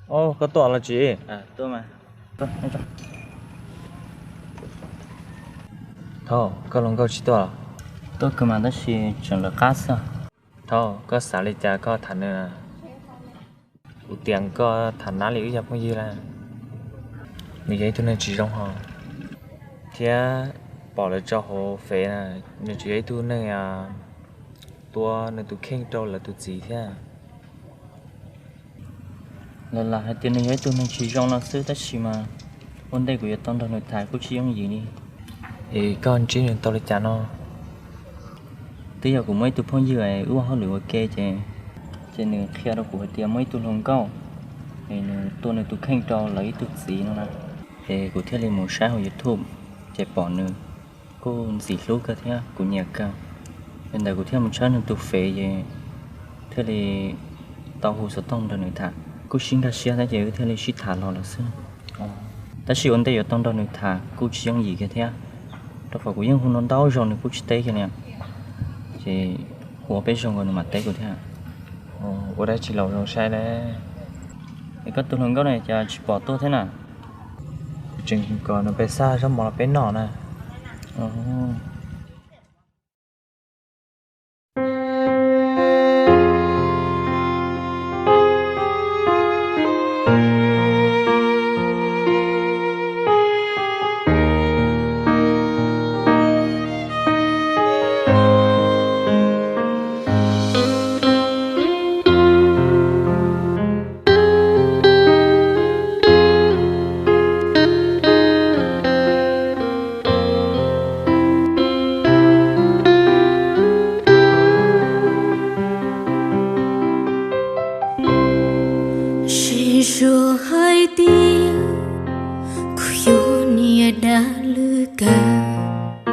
Koj tuaj los tsis? Thaum koj hluas nkauj tsis tuaj los? Tuaj kawg mas tab sis tseem lawv qab xwb. Thaum koj xav li cas koj tham nws? Kuv tias koj tham nab li wb yog phooj ywg lawm. Nws yog ib tug neeg tsis zoo hos, thiab pom lawv tso hauv fev na, nws tseem yog ib tug neeg tua nws tus kheej rau lawv tus txiv thiab. Lawv lam hais tias nws yog ib tug neeg tsis zoo no xwb tab sis mas ua ntej kuv yuav tau nrog nws tham kuj tsis yooj yim li. Es koj ntsib nws tau li cas no? Twb yog kuv muaj ib tug phooj ywg es wb ua hauj lwm ua ke ces, ces nws qhia rau kuv hais tias muaj ib tug hluas nkauj es nws tua nws tus kheej rau lawv ib tug txiv no na. Ces kuv thiaj li mus saib hauv YouTube, ces pom nws kuj ntxim hlub kawg thiab kuv nyiam kawg. Ces ntawd kuv thiaj mus tshawb nws tus fev ces thiaj li tau hu xov tooj nrog nws tham. Kuj sib nkag siab thiab ces wb thiaj li sib tham los lawm xwb. Tab sis ua ntej yuav tau nrog nws tham kuj tsis yooj yim kiag thiab, rau qhov kuv yeej hu nws ntau zaus nws kuj tsis teb kiag li. Ces hu ua peb zaug nkaus nws mam teb kuv thiab. Ua dab tsi los zoo saib ne? Es koj tus hluas nkauj no cas tsis pom tuaj thiab na? Kuv tseem kom nws pes xaj zaub mov los peb noj na. Sib zog hais tias kuv yog niag dab lwj kawg,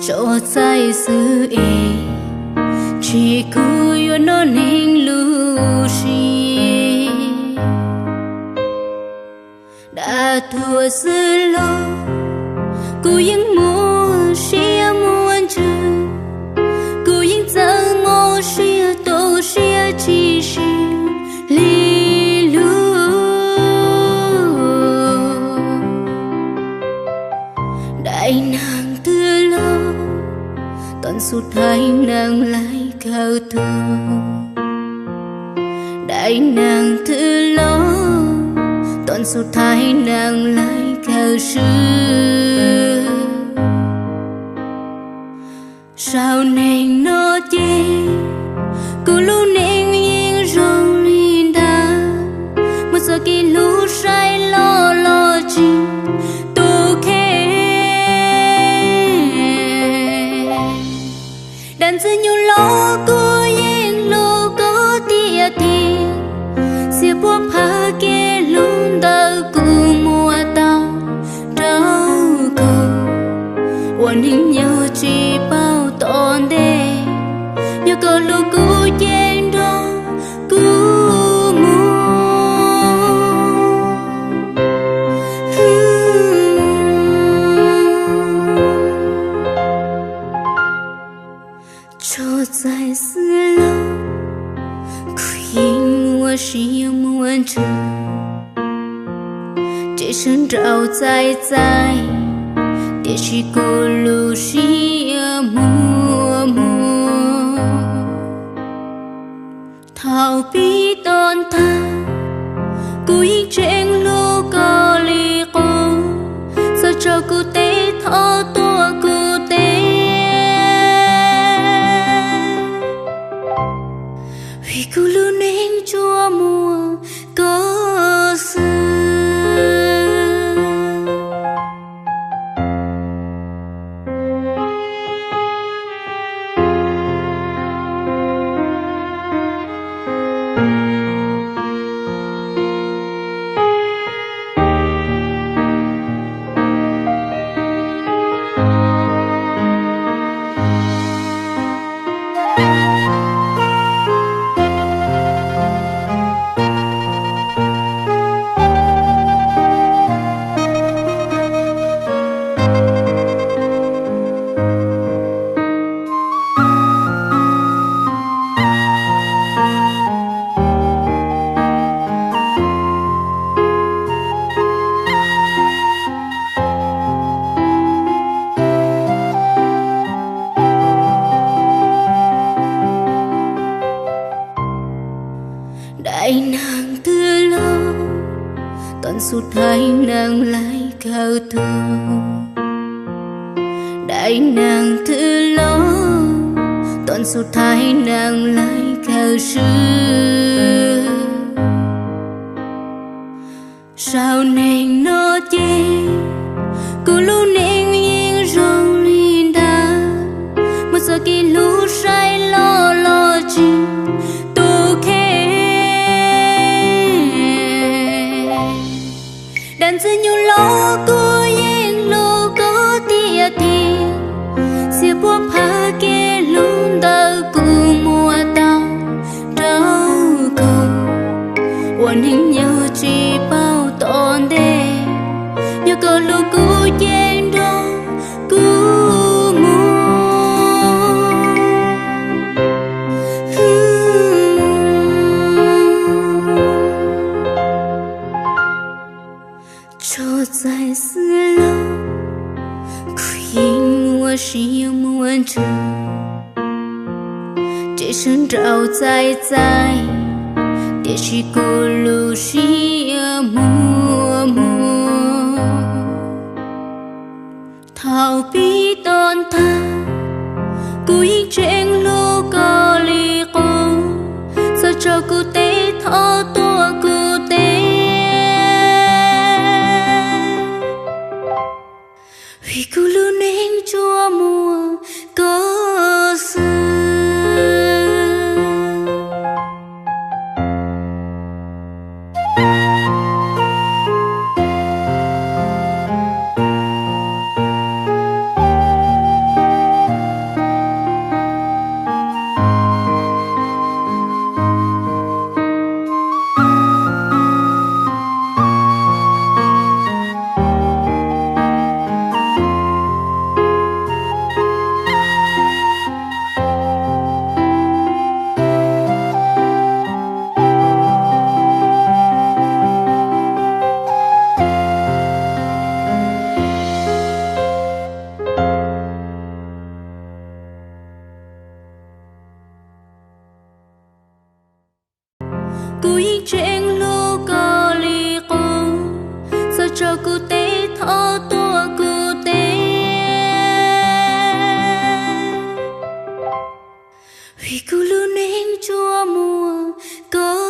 tso txaij xwb es tsis kuj yuav noj neeg lub siab. Dab tuag xwb los kuv yeej muaj siab muaj ntsws, kuv yeej txawj mob siab tu siab tsis sib li lub. Daim neeg twg los tom ntxub daim neeg laij kawg tuag. Daim neeg twg los tom ntxub daim neeg laij kawg swb. Saum neeg no ces kuv lub neej yeej zoo li ntawd, muaj txoj kev hlub saib loj los tsis tu khe. Dab ntxwg nyoog los kuj yeej hlub koj tiag tiag, txias puab phav kev hlub ntawd kuv muab tau rau koj. Ua neeg nyob tsis paub tom ntej, yog koj hlub kuv ces nrog kuv mus. Tso txaij xwb los kuv yeej muaj siab muaj ntsws, tseem sawv nraum txaij txaij tiam sis kuv lub siab muaj muag. Thaum pib tau ntag kuv yeej tseem hlub koj li qub, txhob tso kuv teb, thov tuaj kuv teb, vim kuv lub neej tsuas muaj koj xwb. Txhua thaj neeb laij kawg tuag, daim neeg twg los tom txhua thaj neeb laij kawg swb. Saum neeg no ces kuv lub neej yeej zoo li ntawd, muaj txoj kev hlub saib los los tsis tu khe. Dab ntxwg nyoog los kuv yeej hlub koj tiag tiag, txhia puab phav kev hlub ntawd kuv muab tau rau koj. Ua neeg nyob tsis paub tom ntej, yog koj hlub kuv ces nrog kuv mus. Tso txais xwb los kuv yeej muaj siab muaj ntsws, tseem sawv nraum txais txais, tiam sis kuv lub siab muaj muag. Thaum pib tom ntej kuv yeej tseem hlub koj li qub, txhob tso kuv teb, thov tuaj kuv teb, vim kuv lub neej tsuas muaj koj xwb. Kuv yeej tseem hlub koj li qub, txhob tso kuv teb, thov tuaj kuv teb, vim kuv lub neej tsuas muaj koj